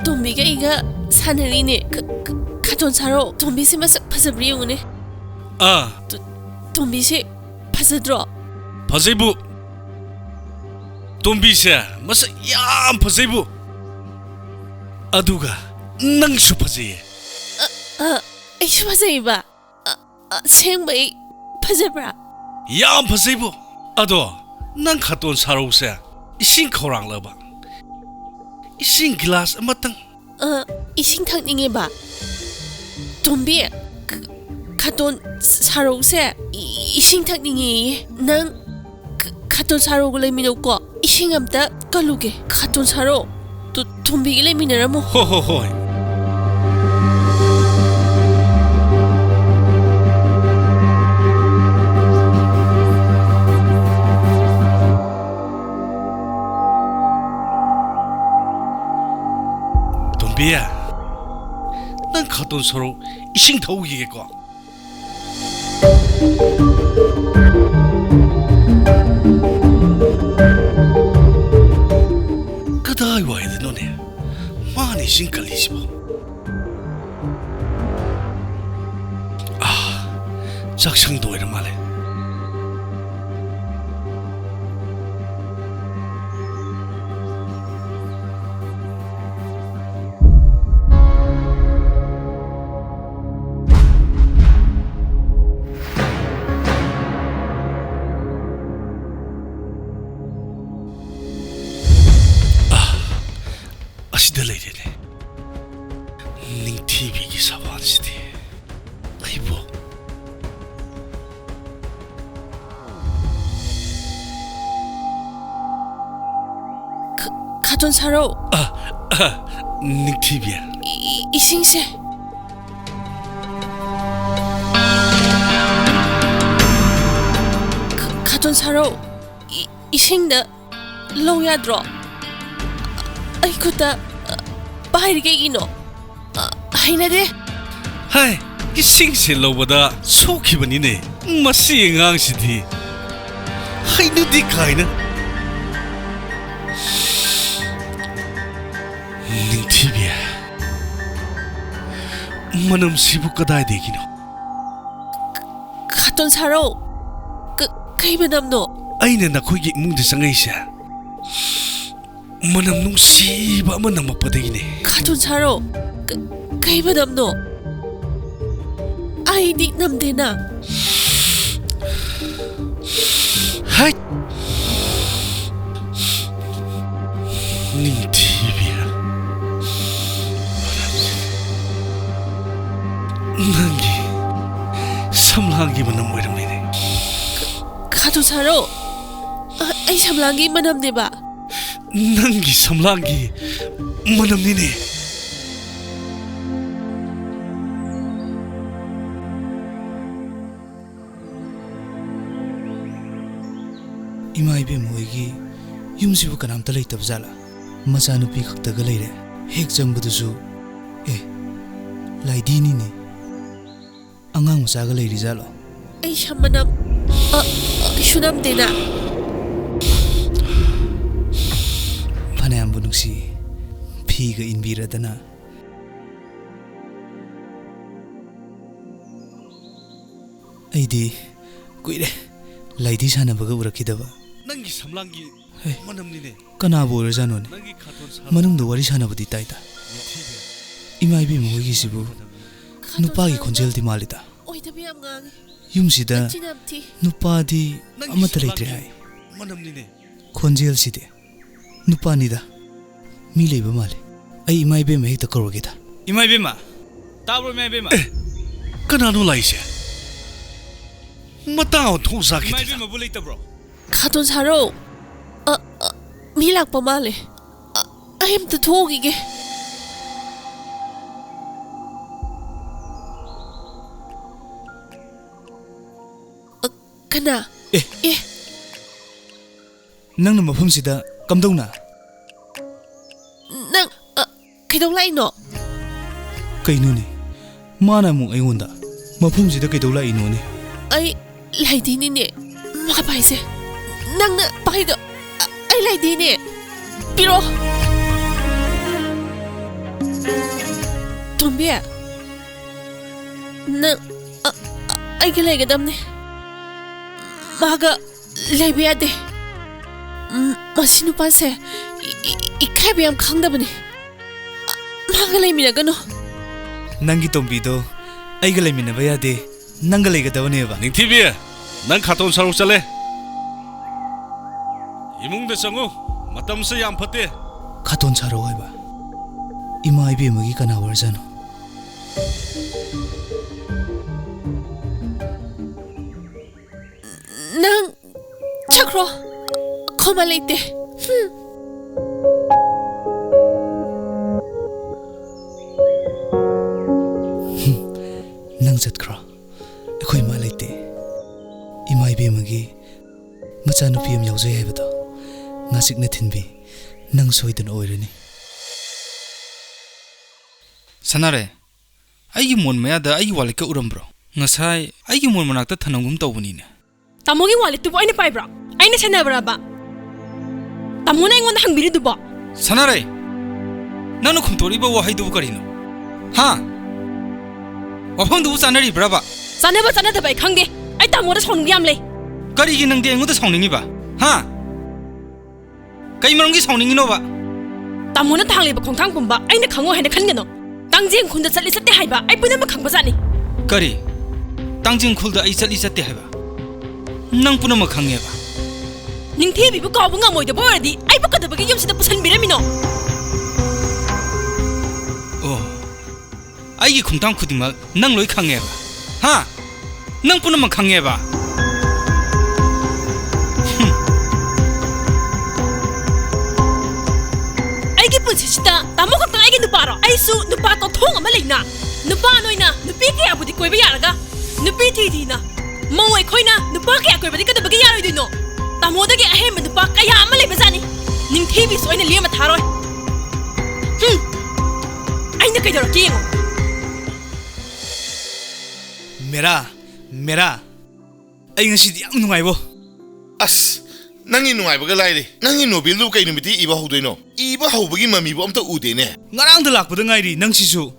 ꯇꯣꯝꯕꯤꯒ ꯑꯩꯒ ꯁꯥꯟꯅꯔꯤꯅꯦ꯫ ꯈ-, ꯈ-, ꯈꯥꯇꯣꯟ ꯁꯥꯔꯣ, ꯇꯣꯝꯕꯤꯁꯦ ꯃꯁꯛ ꯐꯖꯕ꯭ꯔꯥ ꯌꯦꯡꯉꯨꯅꯦ꯫ ꯑꯥ꯫ ꯇꯣ-, ꯇꯣꯝꯕꯤꯁꯦ ꯐꯖꯗ꯭ꯔꯣ? ꯐꯖꯩꯕꯨ꯫ ꯇꯣꯝꯕꯤꯁꯦ ꯃꯁꯛ ꯌꯥꯝ ꯐꯖꯩꯕꯨ꯫ ꯑꯗꯨꯒ ꯅꯪꯁꯨ ꯐꯖꯩꯌꯦ꯫ ꯑ, ꯑꯩꯁꯨ ꯐꯖꯩꯕ? ꯑ, ꯑꯁꯦꯡꯕꯩ ꯐꯖꯕ꯭ꯔꯥ? ꯌꯥꯝ ꯐꯖꯩꯕꯨ꯫ ꯑꯗꯣ ꯅꯪ ꯈꯥꯇꯣꯟ ꯁꯥꯔꯧꯁꯦ ꯏꯁꯤꯡ ꯈꯧꯔꯥꯡꯂꯕ? ꯏꯁꯤꯡ ꯒꯤꯂꯥꯁ ꯑꯃꯇꯪ꯫ ꯑ, ꯏꯁꯤꯡ ꯊꯛꯅꯤꯡꯉꯦꯕ꯫ ꯇꯣꯝꯕꯤ, ꯈ-, ꯈꯥꯇꯣꯟ ꯁꯥꯔꯧꯁꯦ ꯏ-, ꯏꯁꯤꯡ ꯊꯛꯅꯤꯡꯉꯦꯌꯦ꯫ ꯅꯪ ꯈ-, ꯈꯥꯇꯣꯟ ꯁꯥꯔꯧꯒ ꯂꯩꯃꯤꯟꯅꯧꯀꯣ꯫ ꯏꯁꯤꯡ ꯑꯝꯇ ꯀꯜꯂꯨꯒꯦ꯫ ꯈꯥꯇꯣꯟ ꯁꯥꯔꯧ, ꯇꯣ-, ꯇꯣꯝꯕꯤꯒ ꯂꯩꯃꯤꯟꯅꯔꯝꯃꯣ꯫ ꯍꯣ, ꯍꯣ, ꯍꯣꯏ꯫ ꯇꯣꯝꯕꯤ, ꯅꯪ ꯈꯥꯇꯣꯟ ꯁꯥꯔꯧ ꯏꯁꯤꯡ ꯊꯛꯎꯈꯤꯒꯦꯀꯣ꯫ ꯀꯗꯥꯏꯋꯥꯏꯗꯅꯣꯅꯦ ꯃꯥꯅ ꯏꯁꯤꯡ ꯀꯜꯂꯤꯁꯤꯕꯣ? ꯑꯥ, ꯆꯥꯛꯁꯪꯗ ꯑꯣꯏꯔ ꯃꯥꯜꯂꯦ꯫ ꯑꯥ, ꯑꯁꯤꯗ ꯂꯩꯔꯦꯅꯦ꯫ ꯅꯤꯡꯊꯤꯕꯤꯒꯤ ꯁꯥꯕꯥꯟꯁꯤꯗꯤ ꯑꯩꯕꯨ꯫ ꯈ-, ꯈꯥꯇꯣꯟ ꯁꯥꯔꯧ꯫ ꯑ, ꯑ, ꯅꯤꯡꯊꯤꯕꯤ꯫ ꯏ-, ꯏꯁꯤꯡꯁꯦ꯫ ꯈ-, ꯈꯥꯇꯣꯟ ꯁꯥꯔꯧ꯫ ꯏ-, ꯏꯁꯤꯡꯗ ꯂꯧ ꯌꯥꯗ꯭ꯔꯣ? ꯑꯩ ꯈꯨꯠꯇ, ꯑ, ꯄꯥꯏꯔꯤ ꯀꯩꯒꯤꯅꯣ? ꯑ, ꯍꯩꯅꯗꯦ꯫ ꯍꯥꯏ, ꯏꯁꯤꯡꯁꯦ ꯂꯧꯕꯗ ꯁꯣꯛꯈꯤꯕꯅꯤꯅꯦ꯫ ꯃꯁꯤ ꯑꯉꯥꯡꯁꯤꯗꯤ ꯍꯩꯅꯗꯦ ꯀꯥꯏꯅ꯫ ꯅꯤꯡꯊꯤꯕꯤ, ꯃꯅꯝꯁꯤꯕꯨ ꯀꯗꯥꯏꯗꯒꯤꯅꯣ? ꯈꯥꯇꯣꯟ ꯁꯥꯔꯣ, ꯀ-, ꯀꯩ ꯃꯅꯝꯅꯣ? ꯑꯩꯅ ꯅꯈꯣꯏꯒꯤ ꯏꯃꯨꯡꯗ ꯆꯪꯉꯛꯏꯁꯦ ꯃꯅꯝ ꯅꯨꯡꯁꯤꯕ ꯑꯃ ꯅꯝꯃꯛꯄꯗꯒꯤꯅꯦ꯫ ꯈꯥꯇꯣꯟ ꯁꯥꯔꯣ, ꯀ-, ꯀꯩ ꯃꯅꯝꯅꯣ? ꯑꯩꯗꯤ ꯅꯝꯗꯦꯅ꯫ ꯍꯩꯠ! ꯅꯤꯡꯊꯤꯕꯤ꯫ ꯅꯪꯒꯤ ꯁꯝꯂꯥꯡꯒꯤ ꯃꯅꯝ ꯑꯣꯏꯔꯝꯃꯤꯅꯦ꯫ ꯈꯥꯇꯣꯟ ꯁꯥꯔꯣ, ꯑ-, ꯑꯩ ꯁꯝꯂꯥꯡꯒꯤ ꯃꯅꯝꯅꯦꯕ꯫ ꯅꯪꯒꯤ ꯁꯝꯂꯥꯡꯒꯤ ꯃꯅꯝꯅꯤꯅꯦ꯫ ꯏꯃꯥ ꯏꯕꯦꯝꯃ ꯍꯣꯏꯒꯤ ꯌꯨꯝꯁꯤꯕꯨ ꯀꯅꯥꯝꯇ ꯂꯩꯇꯕ ꯖꯥꯠꯂꯥ? ꯃꯆꯥꯅꯨꯄꯤ ꯈꯛꯇꯒ ꯂꯩꯔꯦ꯫ ꯍꯦꯛ ꯆꯪꯕꯗꯁꯨ, ꯑꯦ, ꯂꯥꯏꯙꯤꯅꯤꯅꯦ꯫ ꯑꯉꯥꯡ ꯃꯆꯥꯒ ꯂꯩꯔꯤ ꯖꯥꯠꯂꯣ? ꯑꯩ ꯁꯝ ꯃꯅꯝ, ꯑ, ꯑ, ꯁꯨꯅꯝꯗꯦꯅ꯫ ꯐꯅꯌꯥꯝꯕꯨ ꯅꯨꯡꯁꯤ, ꯐꯤꯒ ꯏꯟꯕꯤꯔꯗꯅ꯫ ꯑꯩꯗꯤ ꯀꯨꯏꯔꯦ ꯂꯥꯏꯙꯤ ꯁꯥꯟꯅꯕꯒ ꯎꯔꯛꯈꯤꯗꯕ꯫ ꯅꯪꯒꯤ ꯁꯝꯂꯥꯡꯒꯤ ꯍꯦ, ꯃꯅꯝꯅꯤꯅꯦ꯫ ꯀꯅꯥꯕꯨ ꯑꯣꯏꯔꯖꯥꯠꯅꯣꯅꯦ? ꯅꯪꯒꯤ ꯈꯥꯇꯣꯟ ꯁꯥꯕ ꯃꯅꯨꯡꯗ ꯋꯥꯔꯤ ꯁꯥꯟꯅꯕꯗꯤ ꯇꯥꯏꯗ꯫ ꯅꯤꯡꯊꯤꯕꯤ꯫ ꯏꯃꯥ ꯏꯕꯦꯝꯃ ꯍꯣꯏꯒꯤꯁꯤꯕꯨ ꯈꯥꯇꯣꯟ ꯅꯨꯄꯥꯒꯤ ꯁꯥꯕ ꯈꯣꯟꯖꯦꯜꯗꯤ ꯃꯥꯜꯂꯤꯗ꯫ ꯑꯣꯏꯗꯕ ꯌꯥꯝ ꯉꯥꯡꯉꯤ꯫ ꯌꯨꯝꯁꯤꯗ ꯃꯆꯤꯟ ꯌꯥꯝ ꯊꯤ꯫ ꯅꯨꯄꯥꯗꯤ ꯅꯪꯒꯤ ꯑꯃꯠꯇ ꯂꯩꯇ꯭ꯔꯦ ꯁꯝꯂꯥꯡꯒꯤ ꯍꯥꯏ꯫ ꯃꯅꯝꯅꯤꯅꯦ꯫ ꯈꯣꯟꯖꯦꯜꯁꯤꯗꯤ ꯅꯨꯄꯥꯅꯤꯗ꯫ ꯃꯤ ꯂꯩꯕ ꯃꯥꯜꯂꯦ꯫ ꯑꯩ ꯏꯃꯥ ꯏꯕꯦꯝꯃ ꯍꯦꯛꯇ ꯀꯧꯔꯒꯦꯗ꯫ ꯏꯃꯥ ꯏꯕꯦꯝꯃ! ꯇꯥꯕ꯭ꯔꯣ, ꯏꯃꯥ ꯏꯕꯦꯝꯃ? ꯑꯦ, ꯀꯅꯥꯅꯣ ꯂꯥꯛꯏꯁꯦ? ꯃꯇꯥ ꯑꯣꯟꯊꯣꯛ ꯏꯃꯥ ꯆꯥꯈꯤꯗ꯭ꯔꯦꯗ꯫ ꯏꯕꯦꯝꯃꯕꯨ ꯂꯩꯇꯕ꯭ꯔꯣ? ꯈꯥꯇꯣꯟ ꯁꯥꯔꯣ꯫ ꯑ, ꯑ, ꯃꯤ ꯂꯥꯛꯄ ꯃꯥꯜꯂꯦ꯫ ꯑ, ꯑꯩ ꯑꯝꯇ ꯊꯣꯛꯎꯈꯤꯒꯦ꯫ ꯑ, ꯀꯅꯥ? ꯑꯦ꯫ ꯑꯦ꯫ ꯅꯪꯅ ꯃꯐꯝꯁꯤꯗ ꯀꯝꯗꯧꯅ? ꯅꯪ, ꯑ, ꯀꯩꯗꯧ ꯂꯥꯛꯏꯅꯣ? ꯀꯩꯅꯣꯅꯦ? ꯃꯥꯅ ꯑꯃꯨꯛ ꯑꯩꯉꯣꯟꯗ ꯃꯐꯝꯁꯤꯗ ꯀꯩꯗꯧ ꯂꯥꯛꯏꯅꯣꯅꯦ? ꯑꯩ ꯂꯩꯗꯤꯅꯤꯅꯦ꯫ ꯃꯥ ꯄꯥꯏꯁꯦ꯫ ꯅꯪꯅ ꯄꯥꯏꯗꯣ ꯑ-, ꯑꯩ ꯂꯩꯗꯤꯅꯦ꯫ ꯄꯤꯔꯛꯑꯣ꯫ ꯇꯣꯝꯕꯤ, ꯅꯪ ꯑ-, ꯑ-, ꯑꯩꯒ ꯂꯩꯒꯗꯕꯅꯦ꯫ ꯃꯥꯒ ꯂꯩꯕ ꯌꯥꯗꯦ꯫ ꯎꯝ, ꯃꯁꯤ ꯅꯨꯄꯥꯁꯦ ꯏ-, ꯏ-, ꯏꯀꯥꯏꯕ ꯌꯥꯝ ꯈꯪꯗꯕꯅꯦ꯫ ꯃꯥꯒ ꯂꯩꯃꯤꯟꯅꯒꯅꯨ꯫ ꯅꯪꯒꯤ ꯇꯣꯝꯕꯤꯗꯣ ꯑꯩꯒ ꯂꯩꯃꯤꯟꯅꯕ ꯌꯥꯗꯦ, ꯅꯪꯒ ꯂꯩꯒꯗꯕꯅꯦꯕ꯫ ꯅꯤꯡꯊꯤꯕꯤ, ꯅꯪ ꯈꯥꯇꯣꯟ ꯁꯥꯔꯨ ꯆꯠꯂꯦ꯫ ꯏꯃꯨꯡꯗ ꯆꯪꯉꯨ, ꯃꯇꯝꯁꯦ ꯌꯥꯝ ꯐꯠꯇꯦ꯫ ꯈꯥꯇꯣꯟ ꯁꯥꯔꯨ ꯍꯥꯏꯕ? ꯏꯃꯥ ꯏꯕꯦꯝꯃꯒꯤ ꯀꯅꯥ ꯑꯣꯏꯔꯖꯥꯠꯅꯣ? ꯅꯪ ꯆꯠꯈ꯭ꯔꯣ꯫ ꯈꯣꯃꯥ ꯂꯩꯇꯦ꯫ ꯍꯨꯝ꯫ ꯅꯪ ꯆꯠꯈ꯭ꯔꯣ꯫ ꯑꯩꯈꯣꯏ ꯏꯃꯥ ꯂꯩꯇꯦ꯫ ꯏꯃꯥ ꯏꯕꯦꯝꯃꯒꯤ ꯃꯆꯥꯅꯨꯄꯤ ꯑꯃ ꯌꯥꯎꯖꯩ ꯍꯥꯏꯕꯗꯣ ꯉꯥꯆꯤꯛꯅ ꯊꯤꯟꯕꯤ ꯅꯪ ꯁꯣꯏꯗꯅ ꯑꯣꯏꯔꯅꯤ꯫ ꯁꯅꯥꯔꯩ, ꯑꯩꯒꯤ ꯃꯣꯟ ꯃꯌꯥꯗ ꯑꯩꯒꯤ ꯋꯥꯂꯦꯠꯀ ꯎꯔꯝꯕ꯭ꯔꯣ? ꯉꯁꯥꯏ ꯑꯩꯒꯤ ꯃꯣꯟ ꯃꯅꯥꯛꯇ ꯊꯅꯝꯒꯨꯝ ꯇꯧꯕꯅꯤꯅꯦ꯫ ꯇꯥꯃꯣꯒꯤ ꯋꯥꯂꯦꯠꯇꯨꯕꯨ ꯑꯩꯅ ꯄꯥꯏꯕ꯭ꯔꯣ? ꯑꯩꯅ ꯁꯦꯟꯅꯕ꯭ꯔꯕ? ꯇꯥꯃꯣꯅ ꯑꯩꯉꯣꯟꯗ ꯍꯪꯕꯤꯔꯤꯗꯨꯕꯣ? ꯁꯅꯥꯔꯩ, ꯅꯪꯅ ꯈꯨꯝꯇꯣꯔꯛꯏꯕ ꯋꯥꯍꯩꯗꯨꯕꯨ ꯀꯔꯤꯅꯣ? ꯍꯥ? ꯋꯥꯐꯝꯗꯨꯕꯨ ꯆꯥꯅꯔꯤꯕ꯭ꯔꯕ? ꯆꯥꯅꯕ ꯆꯥꯅꯗꯕ ꯑꯩ ꯈꯪꯗꯦ꯫ ꯑꯩ ꯇꯥꯃꯣꯗ ꯁꯥꯎꯅꯤꯡꯕ ꯌꯥꯝ ꯂꯩ꯫ ꯀꯔꯤꯒꯤ ꯅꯪꯗꯤ ꯑꯩꯉꯣꯟꯗ ꯁꯥꯎꯅꯤꯡꯉꯤꯕ? ꯍꯥ? ꯀꯩ ꯃꯔꯝꯒꯤ ꯁꯥꯎꯅꯤꯡꯉꯤꯅꯣꯕ? ꯇꯥꯃꯣꯅ ꯊꯥꯡꯂꯤꯕ ꯈꯣꯡꯊꯥꯡ ꯄꯨꯝꯕ ꯑꯩꯅ ꯈꯪꯉꯣꯏ ꯍꯥꯏꯅ ꯈꯟꯒꯅꯨ꯫ ꯇꯥꯡꯖꯦꯡ ꯈꯨꯟꯗ ꯆꯠꯂꯤ ꯆꯠꯇꯦ ꯍꯥꯏꯕ ꯑꯩ ꯄꯨꯝꯅꯃꯛ ꯈꯪꯕꯖꯥꯠꯅꯤ꯫ ꯀꯔꯤ? ꯇꯥꯡꯖꯦꯡ ꯈꯨꯜꯗ ꯑꯩ ꯆꯠꯂꯤ ꯆꯠꯇꯦ ꯍꯥꯏꯕ ꯅꯪ ꯄꯨꯝꯅꯃꯛ ꯈꯪꯉꯦꯕ? ꯅꯤꯡꯊꯤꯕꯤꯕꯨ ꯀꯥꯎꯕ ꯉꯝꯃꯣꯏꯗꯕ ꯑꯣꯏꯔꯗꯤ ꯑꯩꯕꯨ ꯀꯩꯗꯧꯕꯒꯤ ꯌꯨꯝꯁꯤꯗ ꯄꯨꯁꯟꯕꯤꯔꯝꯃꯤꯅꯣ? ꯑꯣ, ꯑꯩꯒꯤ ꯈꯣꯡꯊꯥꯡ ꯈꯨꯗꯤꯡꯃꯛ ꯅꯪ ꯂꯣꯏ ꯈꯪꯉꯦꯕ? ꯍꯥ? ꯅꯪ ꯄꯨꯝꯅꯃꯛ ꯈꯪꯉꯦꯕ? ꯍꯨꯝ꯫ ꯑꯩꯒꯤ ꯄꯨꯟꯁꯤꯁꯤꯗ ꯇꯥꯃꯣ ꯈꯛꯇꯪ ꯑꯩꯒꯤ ꯅꯨꯄꯥꯔꯣ? ꯑꯩꯁꯨ ꯅꯨꯄꯥ ꯀꯧꯊꯣꯡ ꯑꯃ ꯂꯩꯅ꯫ ꯅꯨꯄꯥ ꯅꯣꯏꯅ ꯅꯨꯄꯤ ꯀꯌꯥꯕꯨꯗꯤ ꯀꯣꯏꯕ ꯌꯥꯔꯒ, ꯅꯨꯄꯤ ꯊꯤ ꯊꯤꯅ ꯃꯧ ꯑꯩꯈꯣꯏꯅ ꯅꯨꯄꯥ ꯀꯌꯥ ꯀꯣꯏꯕꯗꯤ ꯀꯩꯗꯧꯕꯒꯤ ꯌꯥꯔꯣꯏꯗꯣꯏꯅꯣ? ꯇꯥꯃꯣꯗꯒꯤ ꯑꯍꯦꯟꯕ ꯅꯨꯄꯥ ꯀꯌꯥ ꯑꯃ ꯂꯩꯕꯖꯥꯠꯅꯤ꯫ ꯅꯤꯡꯊꯤꯕꯤꯁꯨ ꯑꯩꯅ ꯂꯦꯝꯃ ꯊꯥꯔꯣꯏ꯫ ꯍꯨꯝ꯫ ꯑꯩꯅ ꯀꯩꯗꯧꯔꯛꯀꯦ ꯌꯦꯡꯉꯣ꯫ ꯃꯦꯔꯥ, ꯃꯦꯔꯥ, ꯑꯩ ꯉꯁꯤꯗꯤ ꯌꯥꯝ ꯅꯨꯡꯉꯥꯏꯕꯣ꯫ ꯑꯁ, ꯅꯪꯒꯤ ꯅꯨꯡꯉꯥꯏꯕꯒ ꯂꯥꯏꯔꯤ꯫ ꯅꯪꯒꯤ ꯅꯣꯕꯦꯜꯗꯨ ꯀꯩ ꯅꯨꯃꯤꯠꯇꯤ ꯏꯕ ꯍꯧꯗꯣꯏꯅꯣ? ꯏꯕ ꯍꯧꯕꯒꯤ ꯃꯃꯤꯕꯨ ꯑꯝꯇ ꯎꯗꯦꯅꯦ꯫ ꯉꯔꯥꯡꯗ ꯂꯥꯛꯄꯗ ꯉꯥꯏꯔꯤ ꯅꯪꯁꯤꯁꯨ꯫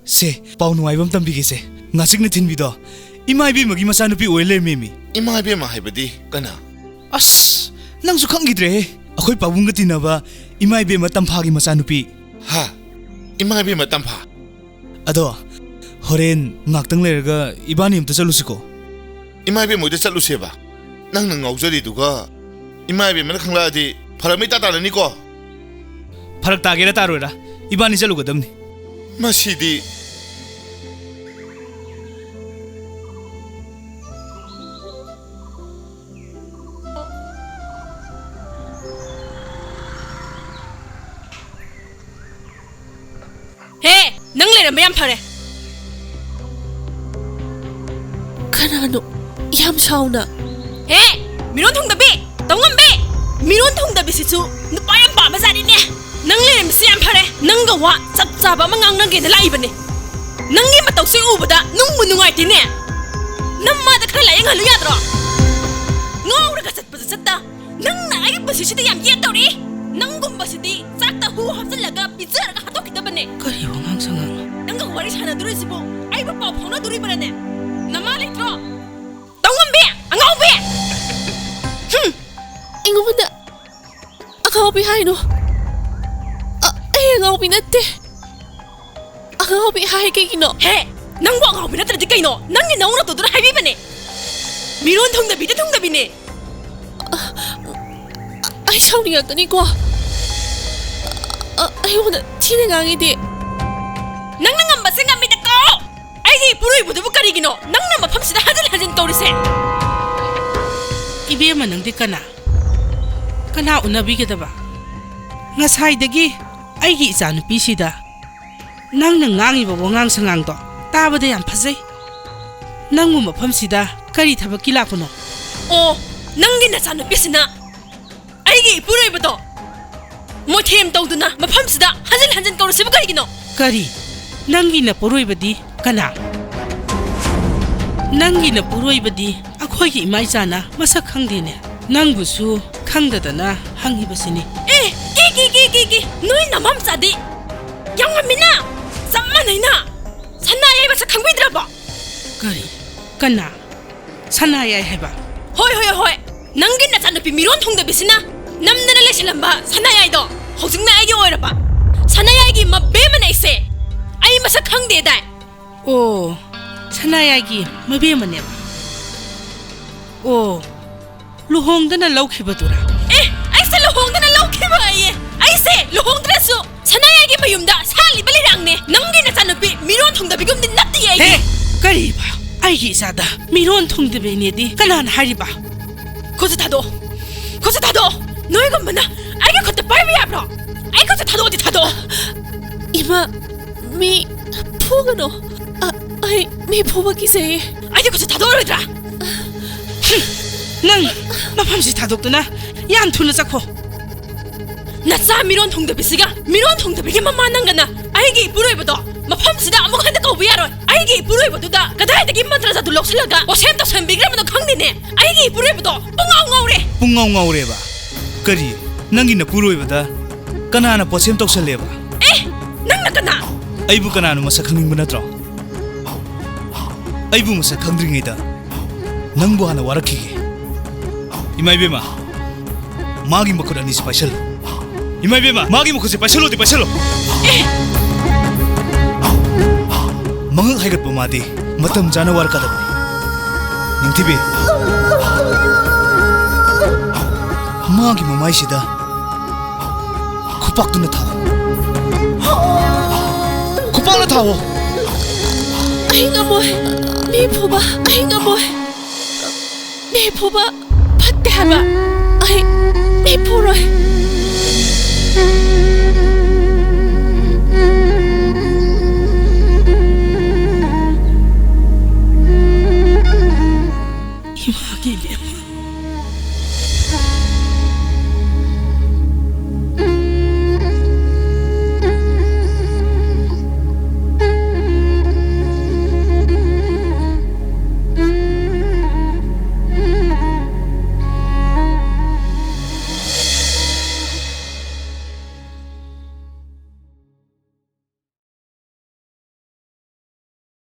ꯁꯦ, ꯄꯥꯎ ꯅꯨꯡꯉꯥꯏꯕ ꯑꯃ ꯇꯝꯕꯤꯒꯦꯁꯦ꯫ ꯉꯥꯆꯤꯛꯅ ꯊꯤꯟꯕꯤꯗꯣ ꯏꯃꯥ ꯏꯕꯦꯝꯃꯒꯤ ꯃꯆꯥꯅꯨꯄꯤ ꯑꯣꯏ ꯂꯩꯔꯝꯃꯦꯃꯤ꯫ ꯏꯃꯥ ꯏꯕꯦꯝꯃ ꯍꯥꯏꯕꯗꯤ ꯀꯅꯥ? ꯑꯁ, ꯅꯪꯁꯨ ꯈꯪꯈꯤꯗ꯭ꯔꯦꯍꯦ꯫ ꯑꯩꯈꯣꯏ ꯄꯥꯕꯨꯡꯒ ꯇꯤꯟꯅꯕ ꯏꯃꯥ ꯏꯕꯦꯝꯃ ꯇꯝꯐꯥꯒꯤ ꯃꯆꯥꯅꯨꯄꯤ꯫ ꯍꯥ? ꯏꯃꯥ ꯏꯕꯦꯝꯃ ꯇꯝꯐꯥ? ꯑꯗꯣ, ꯍꯣꯔꯦꯟ ꯉꯥꯛꯇꯪ ꯂꯩꯔꯒ ꯏꯕꯥꯅꯤ ꯑꯝꯇ ꯆꯠꯂꯨꯁꯤꯀꯣ꯫ ꯏꯃꯥ ꯏꯕꯦꯝꯃ ꯍꯣꯏꯗ ꯆꯠꯂꯨꯁꯦꯕ? ꯅꯪꯅ ꯉꯥꯎꯖꯔꯤꯗꯨꯒ ꯏꯃꯥ ꯏꯕꯦꯝꯃꯅ ꯈꯪꯂꯛꯑꯗꯤ ꯐꯔꯛ ꯑꯃ ꯏꯇꯥ ꯇꯥꯔꯅꯤꯀꯣ꯫ ꯐꯔꯛ ꯇꯥꯒꯦꯔꯥ ꯇꯥꯔꯣꯏꯔꯥ, ꯏꯕꯥꯅꯤ ꯆꯠꯂꯨꯒꯗꯕꯅꯤ꯫ ꯃꯁꯤꯗꯤ꯫ ꯍꯦ, ꯅꯪ ꯂꯩꯔꯝꯕ ꯌꯥꯝ ꯐꯔꯦ꯫ ꯀꯅꯥꯅꯣ ꯌꯥꯝ ꯁꯥꯎꯅ? ꯍꯦ, ꯃꯤꯔꯣꯟ ꯊꯨꯡꯗꯕꯤ, ꯇꯧꯉꯝꯕꯤ, ꯃꯤꯔꯣꯟ ꯊꯨꯡꯗꯕꯤꯁꯤꯁꯨ ꯅꯨꯄꯥ ꯌꯥꯝ ꯄꯥꯝꯕ ꯖꯥꯠꯅꯤꯅꯦ꯫ ꯅꯪ ꯂꯩꯔꯝꯕꯁꯤ ꯌꯥꯝ ꯐꯔꯦ꯫ ꯅꯪꯒ ꯋꯥ ꯆꯞ ꯆꯥꯕ ꯑꯃ ꯉꯥꯡꯅꯒꯦꯅ ꯂꯥꯛꯏꯕꯅꯦ꯫ ꯅꯪꯒꯤ ꯃꯇꯧꯁꯤ ꯎꯕꯗ ꯅꯨꯡꯕꯨ ꯅꯨꯡꯉꯥꯏꯇꯦꯅꯦ꯫ ꯅꯃꯥꯗ ꯈꯔ ꯂꯥꯏꯌꯦꯡꯍꯜꯂꯨ ꯌꯥꯗ꯭ꯔꯣ? ꯉꯥꯎꯔꯒ ꯆꯠꯄꯁꯨ ꯆꯠꯇ, ꯅꯪꯅ ꯑꯩꯒꯤ ꯄꯨꯟꯁꯤꯁꯤꯗ ꯌꯥꯝ ꯌꯦꯠ ꯇꯧꯔꯤ꯫ ꯅꯪꯒꯨꯝꯕꯁꯤꯗꯤ ꯆꯥꯛꯇ ꯍꯨ ꯍꯥꯞꯆꯤꯜꯂꯒ ꯄꯤꯖꯔꯒ ꯍꯥꯠꯇꯣꯛꯈꯤꯗꯕꯅꯦ꯫ ꯀꯔꯤ ꯋꯥꯉꯥꯡ ꯁꯉꯥꯡꯅꯣ? ꯅꯪꯒ ꯋꯥꯔꯤ ꯁꯥꯟꯅꯗꯣꯔꯤꯁꯤꯕꯨ ꯑꯩꯕꯨ ꯄꯥꯎ ꯐꯥꯎꯅꯗꯣꯔꯤꯕ꯭ꯔꯥꯅꯦ? ꯅꯃꯥ ꯂꯩꯇ꯭ꯔꯣ? ꯇꯧꯉꯝꯕꯤ! ꯑꯉꯥꯎꯕꯤ! ꯍꯨꯝ! ꯑꯩꯉꯣꯟꯗ ꯑꯉꯥꯎꯕꯤ ꯍꯥꯏꯅꯣ? ꯑ, ꯑꯩ ꯑꯉꯥꯎꯕꯤ ꯅꯠꯇꯦ꯫ ꯑꯉꯥꯎꯕꯤ ꯍꯥꯏ ꯀꯩꯒꯤꯅꯣ? ꯍꯦ! ꯅꯪꯕꯨ ꯑꯉꯥꯎꯕꯤ ꯅꯠꯇ꯭ꯔꯗꯤ ꯀꯩꯅꯣ? ꯅꯪꯒꯤ ꯅꯧꯅ ꯇꯧꯗꯨꯅ ꯍꯥꯏꯕꯤꯕꯅꯦ꯫ ꯃꯤꯔꯣꯟ ꯊꯨꯡꯗꯕꯤꯗ ꯊꯨꯡꯗꯕꯤꯅꯦ꯫ ꯑꯩ ꯁꯥꯎꯅꯤꯡꯉꯛꯀꯅꯤꯀꯣ꯫ ꯑ, ꯑꯩꯉꯣꯟꯗ ꯊꯤꯅ ꯉꯥꯡꯉꯤꯗꯤ꯫ ꯅꯪꯅ ꯉꯝꯕꯁꯦ ꯉꯝꯃꯤꯗꯀꯣ꯫ ꯑꯩꯒꯤ ꯏꯄꯨꯔꯣꯏꯕꯗꯨꯕꯨ ꯀꯔꯤꯒꯤꯅꯣ ꯅꯪꯅ ꯃꯐꯝꯁꯤꯗ ꯍꯟꯖꯤꯟ ꯍꯟꯖꯤꯟ ꯀꯧꯔꯤꯁꯦ? ꯏꯕꯦꯝꯃ, ꯅꯪꯗꯤ ꯀꯅꯥ? ꯀꯅꯥ ꯎꯅꯕꯤꯒꯗꯕ? ꯉꯁꯥꯏꯗꯒꯤ ꯑꯩꯒꯤ ꯏꯆꯥꯅꯨꯄꯤꯁꯤꯗ ꯅꯪꯅ ꯉꯥꯡꯉꯤꯕ ꯋꯥꯉꯥꯡ ꯁꯉꯥꯡꯗꯣ ꯇꯥꯕꯗ ꯌꯥꯝ ꯐꯖꯩ꯫ ꯅꯪꯕꯨ ꯃꯐꯝꯁꯤꯗ ꯀꯔꯤ ꯊꯕꯛꯀꯤ ꯂꯥꯛꯄꯅꯣ? ꯑꯣ, ꯅꯪꯒꯤ ꯅꯆꯥꯅꯨꯄꯤꯁꯤꯅ ꯑꯩꯒꯤ ꯏꯄꯨꯔꯣꯏꯕꯗꯣ ꯃꯣꯊꯦꯝ ꯇꯧꯗꯨꯅ ꯃꯐꯝꯁꯤꯗ ꯍꯟꯖꯤꯟ ꯍꯟꯖꯤꯟ ꯀꯧꯔꯤꯁꯤꯕꯨ ꯀꯔꯤꯒꯤꯅꯣ? ꯀꯔꯤ? ꯅꯪꯒꯤ ꯅꯄꯨꯔꯣꯏꯕꯗꯤ ꯀꯅꯥ? ꯅꯪꯒꯤ ꯅꯄꯨꯔꯣꯏꯕꯗꯤ ꯑꯩꯈꯣꯏꯒꯤ ꯏꯃꯥ ꯏꯆꯥꯅ ꯃꯁꯛ ꯈꯪꯗꯦꯅꯦ꯫ ꯅꯪꯕꯨꯁꯨ ꯈꯪꯗꯗꯅ ꯍꯪꯉꯤꯕꯁꯤꯅꯤ꯫ ꯑꯦ, ꯀꯤ, ꯀꯤ, ꯀꯤ, ꯀꯤ, ꯀꯤ꯫ ꯅꯣꯏ ꯅꯃꯝꯆꯥꯗꯤ ꯌꯥꯝ ꯉꯝꯃꯤꯅ꯫ ꯆꯞ ꯃꯥꯟꯅꯩꯅ꯫ ꯁꯅꯥ ꯌꯥꯏ ꯃꯁꯛ ꯈꯪꯕꯤꯗ꯭ꯔꯕꯣ? ꯀꯔꯤ? ꯀꯅꯥ? ꯁꯅꯥ ꯌꯥꯏ ꯍꯥꯏꯕ? ꯍꯣꯏ, ꯍꯣꯏ, ꯍꯣꯏ꯫ ꯅꯪꯒꯤ ꯅꯆꯥꯅꯨꯄꯤ ꯃꯤꯔꯣꯟ ꯊꯨꯡꯗꯕꯤꯁꯤꯅ ꯅꯝꯗꯅ ꯂꯩꯁꯜꯂꯝꯕ ꯁꯅꯥ ꯌꯥꯏꯗꯣ ꯍꯧꯖꯤꯛꯅ ꯑꯩꯒꯤ ꯑꯣꯏꯔꯕ꯫ ꯁꯅꯥ ꯌꯥꯏꯒꯤ ꯃꯕꯦꯝꯃꯅ ꯑꯩꯁꯦ꯫ ꯑꯩ ꯃꯁꯛ ꯈꯪꯗꯦꯗꯥꯏ? ꯑꯣ, ꯁꯅꯥ ꯌꯥꯏꯒꯤ ꯃꯕꯦꯝꯃꯅꯦꯕ꯫ ꯑꯣ, ꯂꯨꯍꯣꯡꯗꯅ ꯂꯧꯈꯤꯕꯗꯨꯔꯥ? ꯑꯦ, ꯑꯩꯁꯦ ꯂꯨꯍꯣꯡꯗꯅ ꯂꯧꯈꯤꯕ ꯑꯌꯦ꯫ ꯑꯩꯁꯦ ꯂꯨꯍꯣꯡꯗ꯭ꯔꯁꯨ ꯁꯅꯥ ꯌꯥꯏꯒꯤ ꯃꯌꯨꯝꯗ ꯁꯥꯠꯂꯤꯕ ꯂꯩꯔꯥꯡꯅꯦ꯫ ꯅꯪꯒꯤ ꯅꯆꯥꯅꯨꯄꯤ ꯃꯤꯔꯣꯟ ꯊꯨꯡꯗꯕꯤꯒꯨꯝꯗꯤ ꯅꯠꯇꯤꯌꯦ ꯑꯩꯗꯤ꯫ ꯍꯦ, ꯀꯔꯤꯕ? ꯑꯩꯒꯤ ꯏꯆꯥꯗ ꯃꯤꯔꯣꯟ ꯊꯨꯡꯗꯕꯤꯅꯦꯗꯤ ꯀꯅꯥꯅ ꯍꯥꯏꯔꯤꯕ? ꯈꯨꯠꯁꯦ ꯊꯥꯗꯣꯛꯑꯣ꯫ ꯈꯨꯠꯁꯦ ꯊꯥꯗꯣꯛꯑꯣ꯫ ꯅꯣꯏꯒꯨꯝꯕꯅ ꯑꯩꯒꯤ ꯈꯨꯠꯇ ꯄꯥꯏꯕ ꯌꯥꯕ꯭ꯔꯣ? ꯑꯩ ꯈꯨꯠꯁꯦ ꯊꯥꯗꯣꯛꯑꯣꯗꯤ ꯊꯥꯗꯣꯛꯑꯣ꯫ ꯏꯃꯥ, ꯃꯤ ꯐꯨꯒꯅꯨ꯫ ꯑ, ꯑꯩ ꯃꯤ ꯐꯨꯕ ꯀꯤꯖꯩꯌꯦ꯫ ꯑꯩꯒꯤ ꯈꯨꯠꯁꯦ ꯊꯥꯗꯣꯛꯑꯔꯣꯏꯗ꯭ꯔꯥ? ꯍꯨꯝ, ꯅꯪ ꯃꯐꯝꯁꯤ ꯊꯥꯗꯣꯛꯇꯨꯅ ꯌꯥꯝ ꯊꯨꯅ ꯆꯠꯈꯣ꯫ ꯅꯆꯥ ꯃꯤꯔꯣꯟ ꯊꯨꯡꯗꯕꯤꯁꯤꯒ ꯃꯤꯔꯣꯟ ꯊꯨꯡꯗꯕꯤꯒꯤ ꯃꯃꯥ ꯅꯪꯒꯅ ꯑꯩꯒꯤ ꯏꯄꯨꯔꯣꯏꯕꯗꯣ ꯃꯐꯝꯁꯤꯗ ꯑꯃꯨꯛ ꯍꯟꯅ ꯀꯧꯕ ꯌꯥꯔꯣꯏ꯫ ꯑꯩꯒꯤ ꯏꯄꯨꯔꯣꯏꯕꯗꯨꯗ ꯀꯗꯥꯏꯗꯒꯤ ꯃꯟꯇ꯭ꯔ ꯖꯥꯗꯨ ꯂꯧꯁꯤꯜꯂꯒ ꯄꯣꯁꯦꯝ ꯇꯧꯁꯟꯕꯤꯈ꯭ꯔꯕꯅꯣ ꯈꯪꯗꯦꯅꯦ꯫ ꯑꯩꯒꯤ ꯏꯄꯨꯔꯣꯏꯕꯗꯣ ꯄꯨꯡꯉꯥꯎ ꯉꯥꯎꯔꯦ꯫ ꯄꯨꯡꯉꯥꯎ ꯉꯥꯎꯔꯦꯕ? ꯀꯔꯤ? ꯅꯪꯒꯤ ꯅꯄꯨꯔꯣꯏꯕꯗ ꯀꯅꯥꯅ ꯄꯣꯠꯁꯦꯝ ꯇꯧꯁꯜꯂꯦꯕ? ꯑꯦ, ꯅꯪꯅ ꯀꯅꯥ? ꯑꯩꯕꯨ ꯀꯅꯥꯅꯣ ꯃꯁꯛ ꯈꯪꯅꯤꯡꯕ ꯅꯠꯇ꯭ꯔꯣ? ꯑꯩꯕꯨ ꯃꯁꯛ ꯈꯪꯗ꯭ꯔꯤꯉꯩꯗ ꯅꯪꯕꯨ ꯍꯥꯟꯅ ꯋꯥꯔꯛꯈꯤꯒꯦ꯫ ꯏꯃꯥ ꯏꯕꯦꯝꯃ, ꯃꯥꯒꯤ ꯃꯈꯨꯠ ꯑꯅꯤꯁꯤ ꯄꯥꯏꯁꯜꯂꯨ꯫ ꯏꯃꯥ ꯏꯕꯦꯝꯃ, ꯃꯥꯒꯤ ꯃꯈꯨꯠꯁꯦ ꯄꯥꯏꯁꯜꯂꯣꯗꯤ ꯄꯥꯏꯁꯜꯂꯣ꯫ ꯑꯦ! ꯃꯉꯛ ꯍꯥꯏꯒꯠꯄ ꯃꯥꯗꯤ ꯃꯇꯝ ꯆꯥꯅ ꯋꯥꯔꯛꯀꯗꯕꯅꯤ꯫ ꯅꯤꯡꯊꯤꯕꯤ, ꯃꯥꯒꯤ ꯃꯃꯥꯏꯁꯤꯗ ꯈꯨꯄꯥꯛꯇꯨꯅ ꯊꯥꯎ꯫ ꯈꯨꯄꯥꯛꯅ ꯊꯥꯎꯑꯣ꯫ ꯑꯩ ꯉꯝꯃꯣꯏ꯫ ꯃꯤ ꯐꯨꯕ ꯑꯩ ꯉꯝꯃꯣꯏ꯫ ꯃꯤ ꯐꯨꯕ ꯐꯠꯇꯦ ꯍꯥꯏꯕ꯫ ꯑꯩ ꯃꯤ ꯐꯨꯔꯣꯏ꯫ ꯏꯃꯥꯒꯤ ꯏꯕꯦꯝꯃ꯫